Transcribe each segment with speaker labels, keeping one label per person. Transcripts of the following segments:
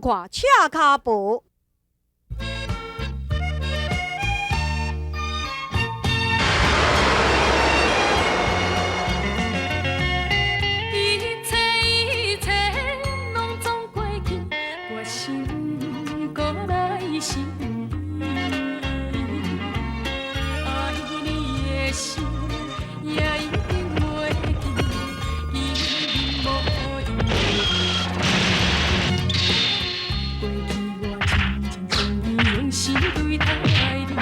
Speaker 1: 看《赤跤婆》。
Speaker 2: 一切一切攏總過去，我心閣來想你，愛你的心也一定袂記，彼無用。過去我真情真意用心對待你，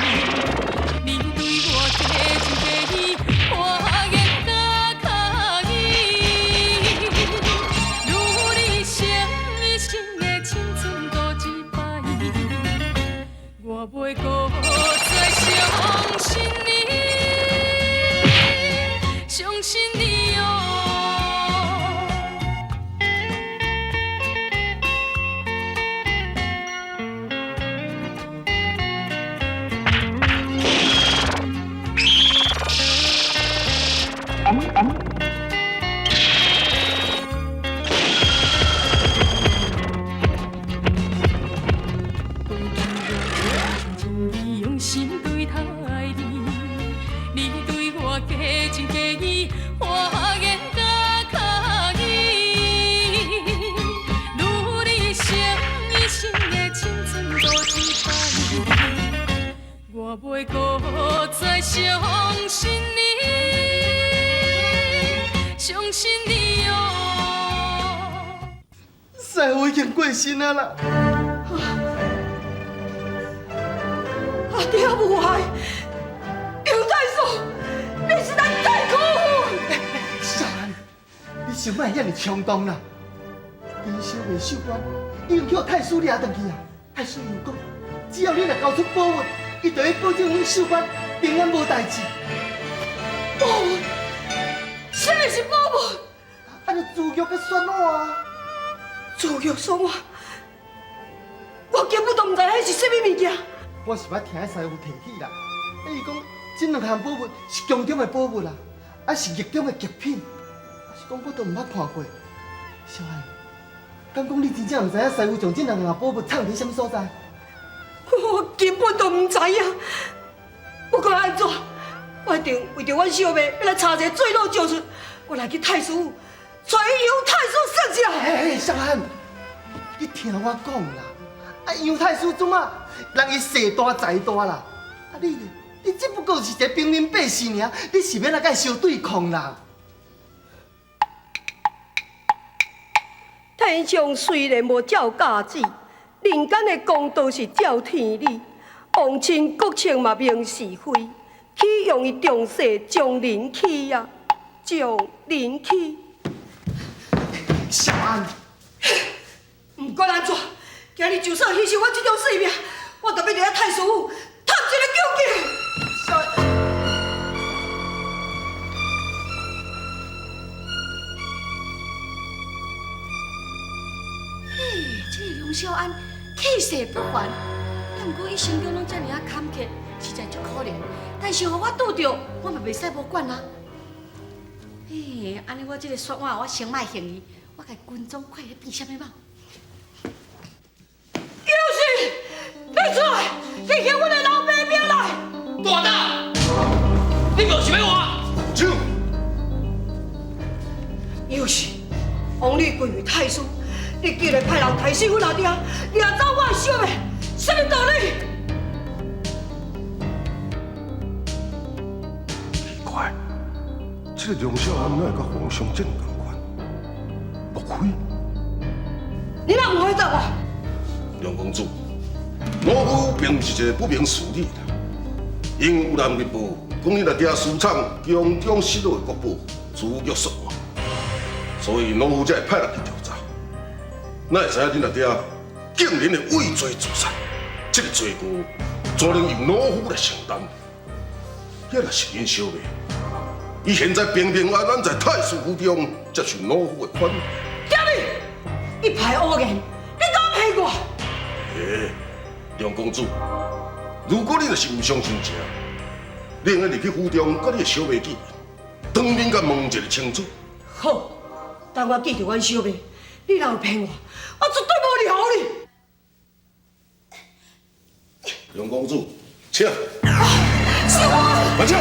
Speaker 2: 你對我假情假意，我願甲可以。如你生一生的青春賭一擺，我袂閣再相信你，相信你哦。過去我真情真意用心對待你，你對我假情假意，我願甲可以。如你生一生的青春賭一擺，我袂閣再相信你，相信你哦。
Speaker 3: 師傅已經過身啊啦！
Speaker 1: 阿爹無害，楊太師，你實在太可惡！
Speaker 3: 小安，你先莫遐爾衝動啦。恁小妹秀官已經去予太師掠轉去啊！太師又講，只要你若交出寶物，伊就會保證阮秀官平安無代誌。
Speaker 1: 寶物？啥物是寶物？
Speaker 3: 啊，就珠玉佮雪碗啊！
Speaker 1: 珠玉雪碗，我根本都毋知彼是啥物物件。
Speaker 3: 我是捌聽師傅提起啦，伊講這兩項寶物是宮中的寶物啦，啊是逆中的極品，啊是講我都毋捌看過。小安，敢講你真正毋知影師傅將這兩項寶物藏佇啥物所在？
Speaker 1: 我根本都毋知影。不管按怎，我一定為著阮小妹欲來查一个水落石出，我來去太師府，揣楊太師算賬。
Speaker 3: 欸，小安，你聽我講啦，啊楊太師怎啊，人伊勢大財大啦，啊你，你只不過是一個平民百姓爾，你是欲來共伊相對抗啦？
Speaker 1: 天上雖然無照甲子，人間的公道是照天理。皇親國戚嘛明是非，豈容伊重勢將人欺啊？將人欺！
Speaker 3: 小安，
Speaker 1: 毋管按怎，今日就算犧牲我這條性命，我都欲佇遐太師府探一个究竟。
Speaker 3: 小安，
Speaker 4: 嘿，這个梁少安氣勢不凡，也毋過一生中攏遮爾仔坎坷，實在足可憐。但是予我拄著，我嘛袂使無管啊。嘿，按呢我這个雪碗，我先莫還伊，我共跟蹤看伊咧變啥物夢。
Speaker 1: 有事，你出來，你還阮的老爸命來！
Speaker 5: 大膽！你無想欲活？
Speaker 6: 手。
Speaker 1: 有事，王你貴為太師，你竟然派人刣死阮阿爹，掠走我的小妹，啥物道理？
Speaker 6: 奇怪，這個梁少安哪會佮皇上這麼仝款？莫非？
Speaker 1: 你若毋回答我？
Speaker 6: 梁公主，老夫並毋是一個不明事理的人。因有人入報，講你阿爹私藏宮中失落的國寶珠玉雪碗，所以老夫才會派人去調查。哪會知影恁阿爹竟然會畏罪自殺，這個罪過怎能由老夫來承擔？遐若是恁小妹，伊現在平平安安在太師府中接受老夫的款待。
Speaker 1: 啥物？一派胡言！你敢騙我？
Speaker 6: 欸，梁公主，如果你若是毋相信這，你會用入去府中，佮你的小妹見面，當面共問一个清楚。
Speaker 1: 好，等我見著阮小妹，你若有騙我，我絕對無饒你。
Speaker 6: 梁公主，请。
Speaker 1: 小安，
Speaker 6: 慢请。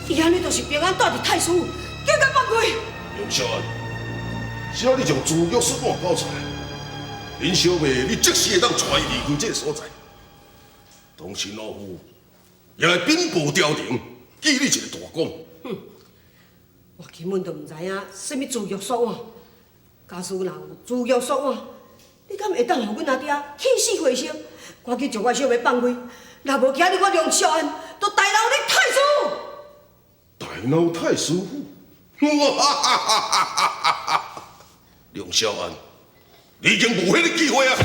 Speaker 1: 伊按呢就是平安蹛佇太师府，紧共放开。
Speaker 6: 梁小安，只要你將朱玉雪碗交出來，恁小妹你即時會當帶伊離開這个所在。同時老夫也會稟報朝廷，記你一个大功。
Speaker 1: 哼，我根本就毋知影啥物朱玉雪碗。假使若有朱玉雪碗，你敢會當予阮阿爹起死回生，趕緊將我小妹放開？若無今日我梁小安就大鬧你太師。
Speaker 6: 大鬧太師府？梁小安，你已經無彼个機會啊！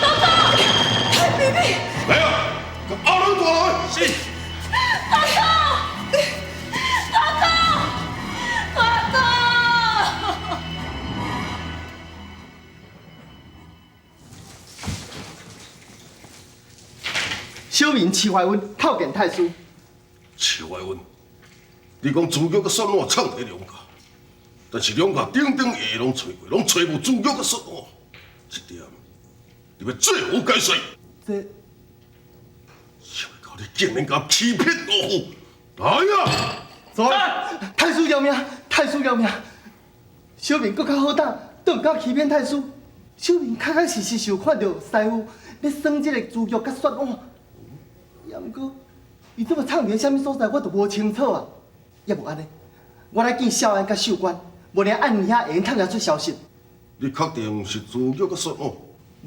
Speaker 2: 大哥，妹妹，
Speaker 6: 來啊，共阿倫帶來。是。
Speaker 2: 大哥，大哥，大哥。
Speaker 3: 小民徐懷溫叩見太師。
Speaker 6: 徐懷溫，你講朱玉佮雪碗藏佇梁家，但是梁家頂頂下下攏揣過，攏揣無朱玉佮雪碗，這點你欲做何解釋？
Speaker 3: 這
Speaker 6: 想袂到你竟然敢欺騙老夫！來啊！
Speaker 3: 走！太師饒命！太師饒命！小民閣較好膽，都毋敢欺騙太師。小民確確實實是有看著師傅咧耍這个朱玉佮雪碗。也毋過，伊這麼藏佇啥物所在，我就無清楚啊。也無按呢，我來見少安佮秀官，無論暗暝遐會用探查出消息。
Speaker 6: 你確定是朱玉佮雪碗？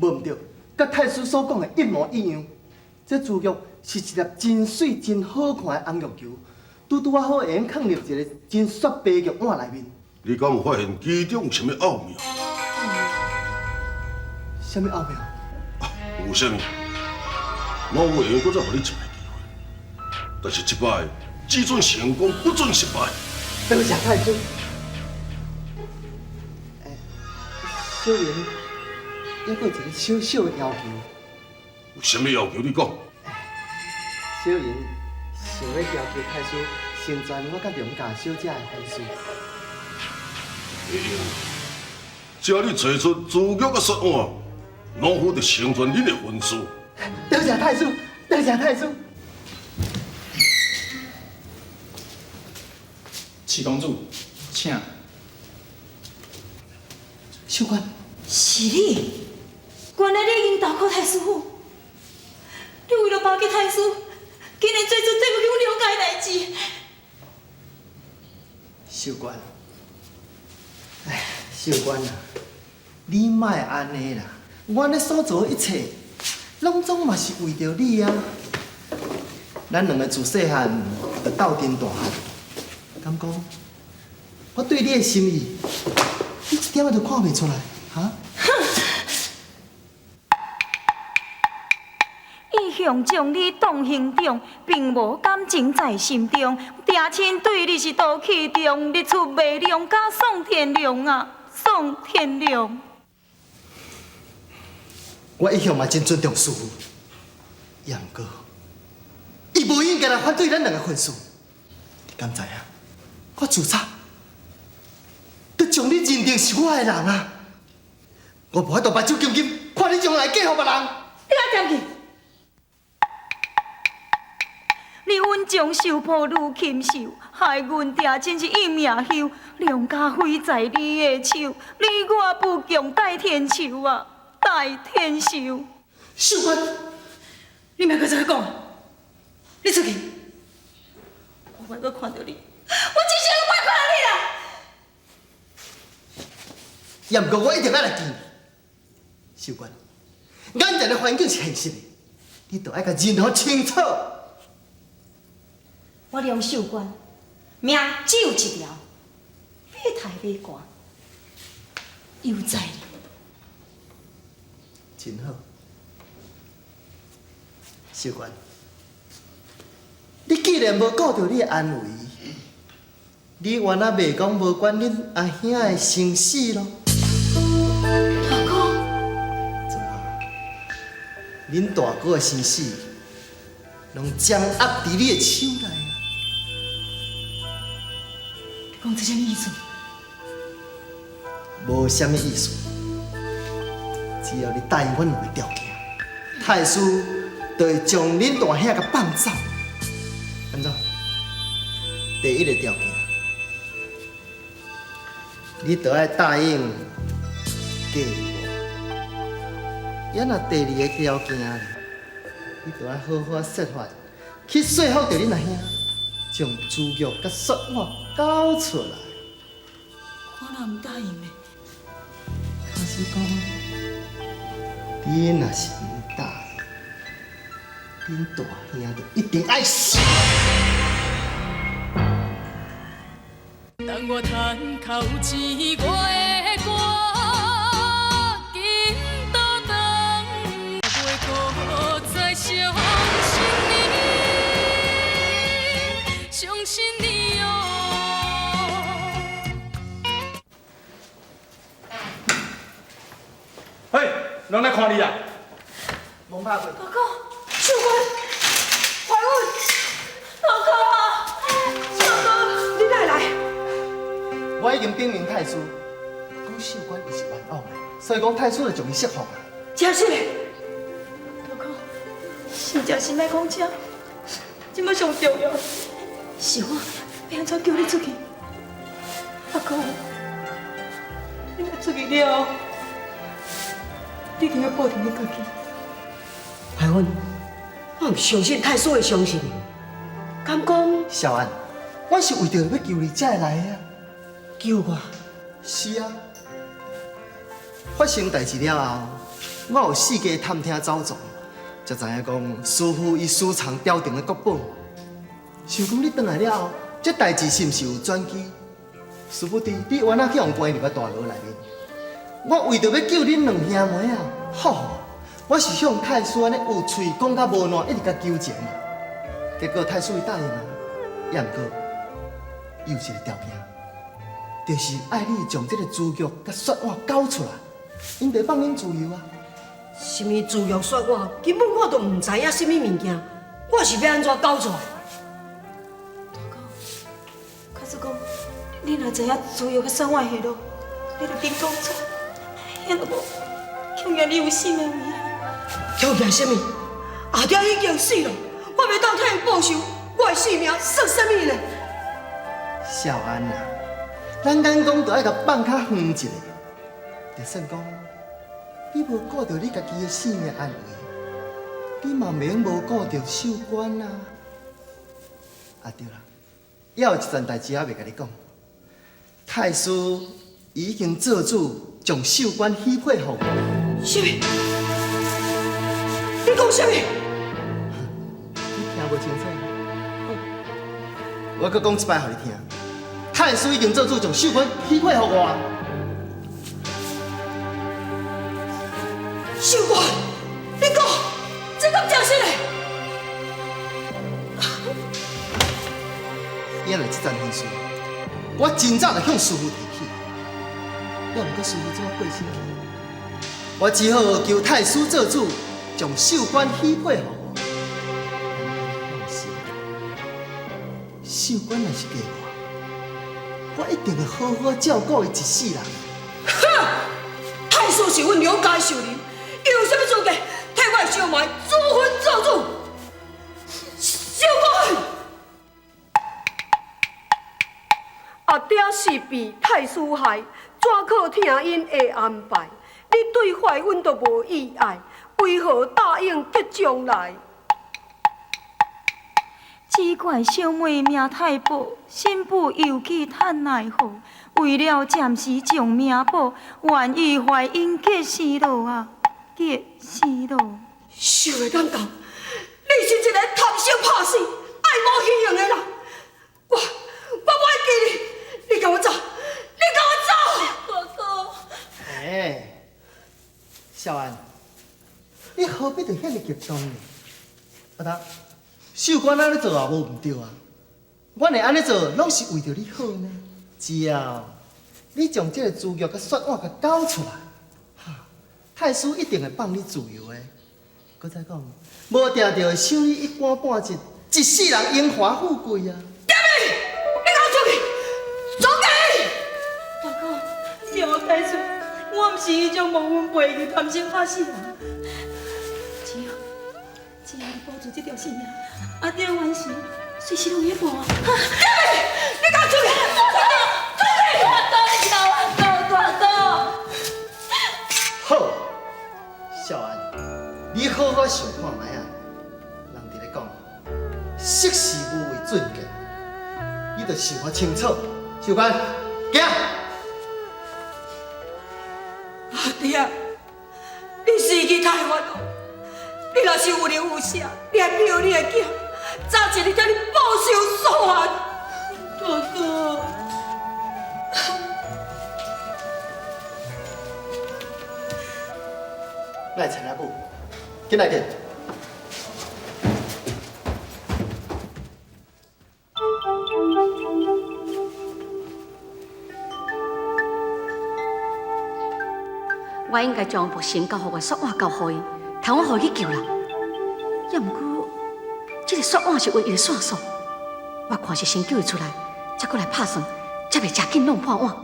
Speaker 3: 無毋對，佮太師所講的一模一樣。這朱玉是一粒真媠、真好看的紅玉球，拄拄仔好會用囥入一个真雪白的玉碗內面。
Speaker 6: 你敢有發現其中有啥物奧妙？
Speaker 3: 啥物奧妙？
Speaker 6: 啊，有啥物？我有會用閣再予你一擺機會，但是這擺只准成功，不准失敗。
Speaker 3: 多謝太師。欸，小民猶閣有一个小小的要求。
Speaker 6: 有啥物要求？你講。
Speaker 3: 小民想欲要求太師成全我佮梁家小姐的婚事。
Speaker 6: 會用，只要你揣出朱玉佮雪碗，老夫就成全恁的婚事。
Speaker 3: 多謝太師，多謝太師。
Speaker 7: 七公主，請。
Speaker 3: 秀官，
Speaker 2: 是你，原來你已經投靠太師府，你為了巴結太師，竟然做出對不起阮梁家的代誌。
Speaker 3: 秀官，哎，秀官啊，你莫按呢啦，阮咧所做的一切，攏總嘛是為著你啊。咱兩個自細漢就鬥陣大漢，敢講我對你的心意，你一點仔都看袂出來，哈？
Speaker 2: 哼！一向將你當兄長，並無感情在心中。定親對你是賭氣重，日出賣梁家宋天良啊，宋天良。
Speaker 3: 我一向嘛真尊重師父，也毋過，伊無應該來反對咱兩个婚事。你敢知影？我自早就將你認定是我的人啊！我無法度目睭金金，看你將來嫁予別人。
Speaker 2: 你來踮去！你穩將秀婆愈禽獸，害阮定親是一命休，梁家毁在你的手，你我不共戴天仇啊！戴天仇！
Speaker 3: 秀官，
Speaker 2: 你莫閣再講，你出去！我莫閣看著你，我一生都莫看著你啦！
Speaker 3: 也毋過我一定愛來見你，秀官，眼前的環境是現實的，你著愛共認好清楚。
Speaker 2: 我梁秀官命只有一條，欲刣欲割，由在你。
Speaker 3: 真好，秀官，你既然無顧著你的安危，你原來袂講無管恁阿兄的生死囉？
Speaker 2: 大哥，
Speaker 3: 怎啊？恁大哥的生死，攏掌握佇你的手內。
Speaker 2: 你講這啥物意思？
Speaker 3: 無啥物意思，只要你答應阮兩个條件。太师就会将恁大兄共放走。按怎？第一个条件，你著爱答应嫁我。也若第二个条件，你著爱好好设法去说服著恁阿兄，将珠玉佮雪碗交出来。
Speaker 2: 我若毋答应呢？
Speaker 3: 假使讲，你若是毋答应，恁大兄就一定爱死。
Speaker 8: 等我趁够钱，我会赶紧倒转，袂阁再相信你，相信你哦。
Speaker 7: 嘿，人来看你啊！
Speaker 3: 蒙拍过。
Speaker 2: 大哥，
Speaker 1: 秀官，怀恩，
Speaker 2: 大哥啊，大哥，
Speaker 1: 你哪会来？
Speaker 3: 我已经禀明太师，讲秀官伊是冤枉的，所以讲太师就将伊释放啊。
Speaker 1: 真是的，
Speaker 2: 大哥，实在是莫讲这，这摆上重要是我欲按怎叫你出去。阿哥，你若出去了后，你一定要保重你家己。
Speaker 1: 怀恩，我毋相信太师会相信你，敢讲？
Speaker 3: 小安，我是为著欲救你才会来的啊。
Speaker 1: 救我？
Speaker 3: 是啊。发生代志了后，我有四界探听走踪，才知影讲师父伊私藏朝廷的国宝。想讲你转来了后，这代志是毋是有转机？殊不知你原来去予关入个大牢内面。我为著欲救恁两兄妹啊，吼！我是向太师按呢有喙讲甲无烂，一直共求情嘛。结果太师伊答应啊，也毋过伊有一个条件，就是爱你将这个珠玉佮雪碗交出来，𪜶就会放恁自由啊。
Speaker 1: 啥物珠玉雪碗，根本我都毋知影啥物物件，我是欲按怎交出来？
Speaker 2: 大哥，假使讲你若知影珠玉佮雪碗下落，你就紧讲出来，遐若无，恐惊你有性命危险。
Speaker 1: 恐惊啥物？阿爹已经死了，我袂当替𪜶报仇，我的性命算啥物呢？
Speaker 3: 少安啊，咱敢讲著爱共放较远一下，就算讲你无顾著你家己的性命安危，你嘛袂用无顾著秀官啊。啊对啦，犹有一层代志犹未共你讲，太师已经做主将秀官许配予我。
Speaker 1: 啥物？你讲啥物？
Speaker 3: 你听无清楚？我阁讲一摆予你听。太师已经做主将秀官许配予我。
Speaker 1: 秀官，你讲，这敢真实的？
Speaker 3: 伊若这层婚事，我真早就向师父提起，也毋过师父这么过身去，我只好求太师做主，将秀官许配予我。放心，秀官若是嫁我，我一定会好好照顾伊一世人。
Speaker 1: 哼！太师是阮刘家的仇人，伊有啥物资格替我的小妹主婚做主？秀官，阿爹是被太师害，怎可听𪜶的安排？你对怀恩都无意爱，为何答应结将来？
Speaker 2: 只怪小妹命太薄，新妇又去叹奈何。为了暂时将命保，愿意怀恩结生落啊，结生落。
Speaker 1: 想袂当到，你是一个贪生怕死、爱慕虚荣的人。我无爱记你，你共我走，你共我走！
Speaker 2: 大哥，
Speaker 3: 欸，少安，你何必就遐尔激动呢？阿达，秀官按呢做也无毋对啊。阮会按呢做，拢是为著你好呢。只要你将这个珠玉佮雪碗共交出来，哈，太师一定会放你自由的。阁再讲，无定就会赏你一官半职，一世人荣华富贵啊！
Speaker 1: 踮你，你共我出去，出去！
Speaker 2: 大哥，听我解释，我毋是彼种忘恩负义、贪生怕死人。
Speaker 4: 只要你保住這條性命，阿爹完成，隨時攏會報啊！你敢出去？出去！出去！大刀，大刀！
Speaker 3: 好，少安，你好好想看覓啊！人佇咧講，識時務為俊傑，你著想較清楚。秀官，行。
Speaker 1: 阿爹，你死去太冤枉！你若是有仁有義，你還逼你的囝，早一日叫你報仇雪恨。哥哥，
Speaker 3: 来，陈阿母，进来去。
Speaker 4: 我應該將木神交予我，雪碗交予伊，通我予伊去救人。也毋過，這个雪碗是唯一的線索，我看是先救伊出來，才閣來拍算，才袂誠緊弄破碗。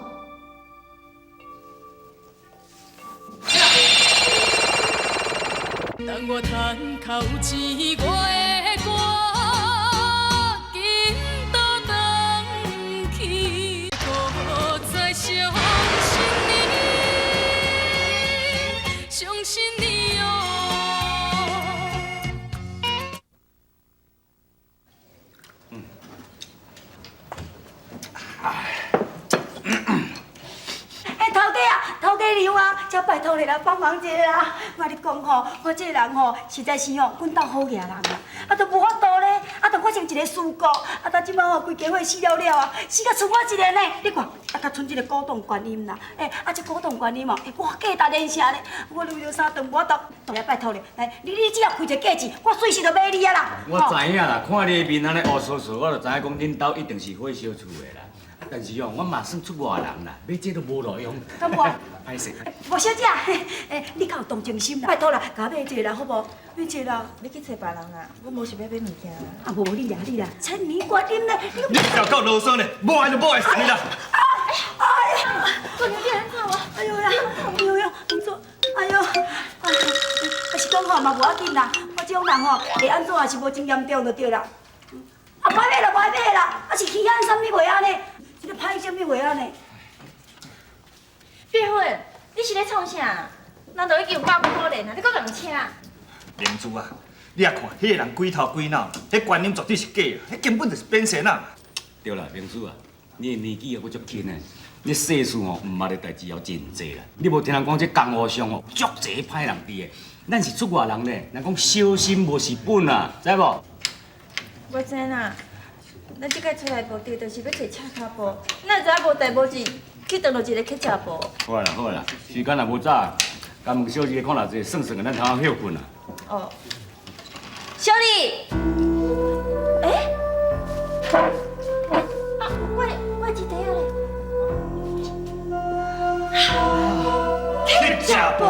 Speaker 8: 当我趁口錢，我會趕緊倒轉去，搁再相信你，相信你哦。
Speaker 2: 頭家娘啊，才拜託你來幫忙一下啦！我跟你講吼，我這個人吼，實在是吼，阮兜好額人啊，啊都無法度咧，啊都發生一個事故，啊到這擺吼，規家伙死了了啊，死甲剩我一個呢。你看，啊佮剩這個古董觀音啦，欸，啊這古董觀音哦，欸，偌價值連城咧，我為著三頓無法度，來拜託你，來，你只要開一個價錢，我隨時就買你啊啦。
Speaker 9: 我知影啦，看你的面按呢烏趖趖，我就知影講恁兜一定是火燒厝的啦。但是哦，我嘛算出外人啦，買這都無路用。
Speaker 2: 敢無？
Speaker 9: 歹勢。
Speaker 2: 吳小姐，欸，你較有同情心啦，拜託啦，共我買一个啦，好無？買一个啦。
Speaker 10: 你去揣別人啦，我無想欲買物件。
Speaker 2: 啊，無你啦，你啦，千年觀音咧，
Speaker 7: 你又夠囉嗦呢，無愛就無愛，死啦！
Speaker 2: 哎呀，姑娘你按怎啊？哎呦呀，哎呦呀，唔做，哎呦，啊，是講吼嘛無要緊啦，我這種人吼會按怎也是無真嚴重就對啦。啊，歹買啦，歹買啦，啊是稀罕啥物話按呢？這个歹啥物話按呢？
Speaker 10: 碧芬，你是咧创啥？人都已经有百几箍钱啊，你阁共请？
Speaker 7: 明珠啊，你也看，彼个人鬼头鬼脑，彼观音绝对是假的，彼根本就是变仙仔。
Speaker 9: 对啦，明珠啊，你的年纪也阁足轻的，你世事吼毋捌的代志也真济啦。你无听人讲这江湖上吼足济歹人伫的，咱是出外人咧，人讲小心无是本啊，知无？
Speaker 10: 我知啦，咱这摆出来目的就是欲揣赤跤步，哪会知影无代无志去当落一个乞食婆。
Speaker 9: 好啦好啦，时间也无早，共问小二看哪济算算，咱通好歇睏啊。
Speaker 10: 哦，小丽，欸，啊，我的钱袋仔咧？
Speaker 7: 乞食婆。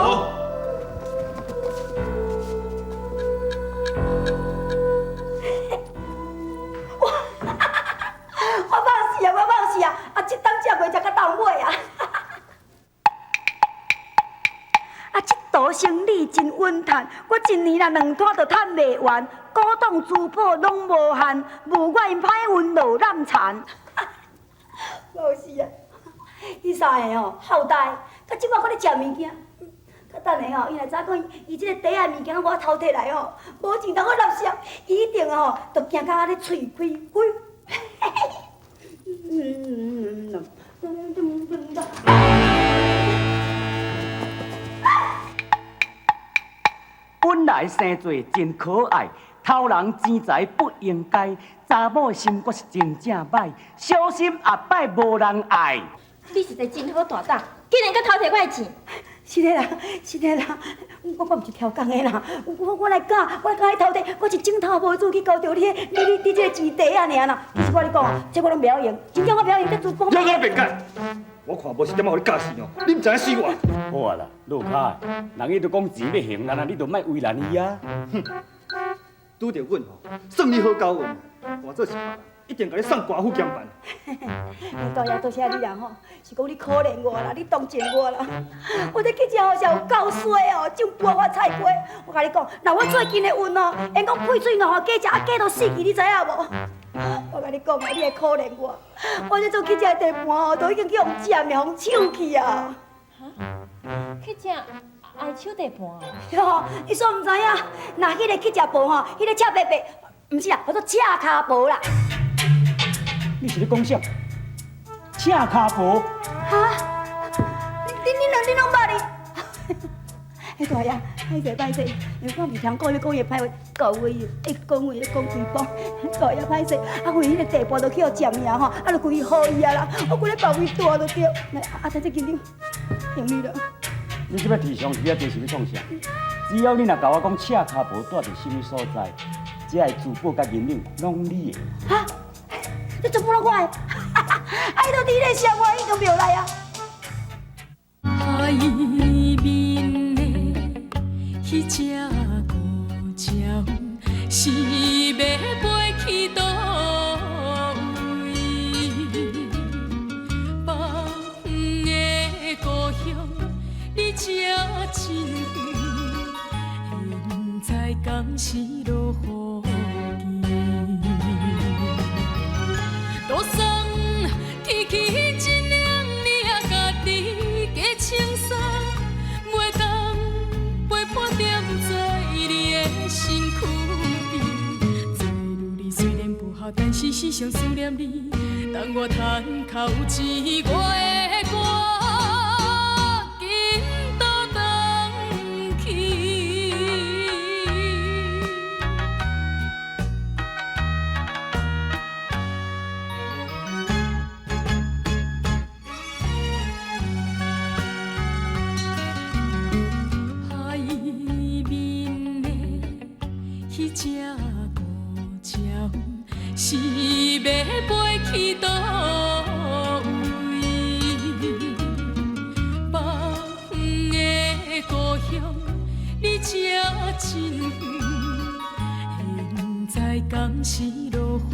Speaker 2: 我放肆啊！我放肆啊！啊，這当食袂食到当尾啊！啊，這道生意真穩趁，我一年啦兩摊都趁袂完，古董珠寶攏無限，無我𪜶歹運落難殘。无是啊，彼三个吼好呆，到這擺閣咧食物件。等下吼，伊若知影講伊這个袋仔物件我偷摕來吼，無錢通好垃圾，伊一定吼就驚甲按呢喙開開。
Speaker 11: 本來生做真可愛，偷人錢財不應該，查某的心肝是真正歹，小心後擺無人愛。
Speaker 10: 你實在真好大膽，竟然閣偷摕我的錢！
Speaker 2: 是的啦，是的啦，我毋是超工的啦，我來敢，我敢去偷摕，我是枕头無主去交著你這个錢袋仔爾啦。其實我跟你講啊，這我攏袂曉用，真正我袂曉用這珠寶。
Speaker 7: 你閣辯解？我看無是點仔予你教死哦，你毋知影死我。
Speaker 9: 好啊啦，老卡，人伊都講錢欲還咱啊，你就莫為難伊啊。
Speaker 7: 哼，拄著阮吼，算你好交運，換做是別人，一定共你送官府检办。
Speaker 12: 大爷多谢你啦吼，是讲你可怜我啦，你同情我啦。我这乞食吼是有够衰哦，种半发菜瓜。我共你讲，若我最近的运哦，缘讲配水两予假食，啊假到死去，你知影无？我共你讲啊，你会可怜我。我这做乞食的地盘哦，都已经去予占的，予抢去啊！
Speaker 10: 哈？乞食爱抢地盘？
Speaker 12: 哟，你煞毋知影，若彼个乞食婆吼，彼个赤白白，毋是啦，叫做赤跤婆啦。
Speaker 11: 你是咧讲啥？赤跤婆？
Speaker 12: 哈？你拢捌伊？哎，大爷，歹势歹势，因为我毋听讲你讲伊歹话，到位一讲话讲规晡，大爷歹势，啊，为彼个地盘都去予占去吼，啊，就规予伊啊啦，我规个范围大就对。来，啊，这金两，用你了。
Speaker 9: 你这摆提上去啊，这是欲创啥？只要你若共我讲赤跤婆蹛伫啥物所在，这个珠宝佮银两拢你的。
Speaker 12: 哈？这全部拢我的？啊，伊都伫咧上我已经庙内啊。
Speaker 8: 海面的彼只孤鸟，是欲飞去佗位？放的故乡离这真远，现在敢是落雨季？桌送天气这两年，家己加穿衫，袂当陪伴踮在你的身躯边。做女儿虽然不好，但是时常思念你。当我趁较有钱，我会赶紧倒转去。海面的彼只孤鸟，是欲飞去佗位？放的故乡离这真远，现在敢是落雨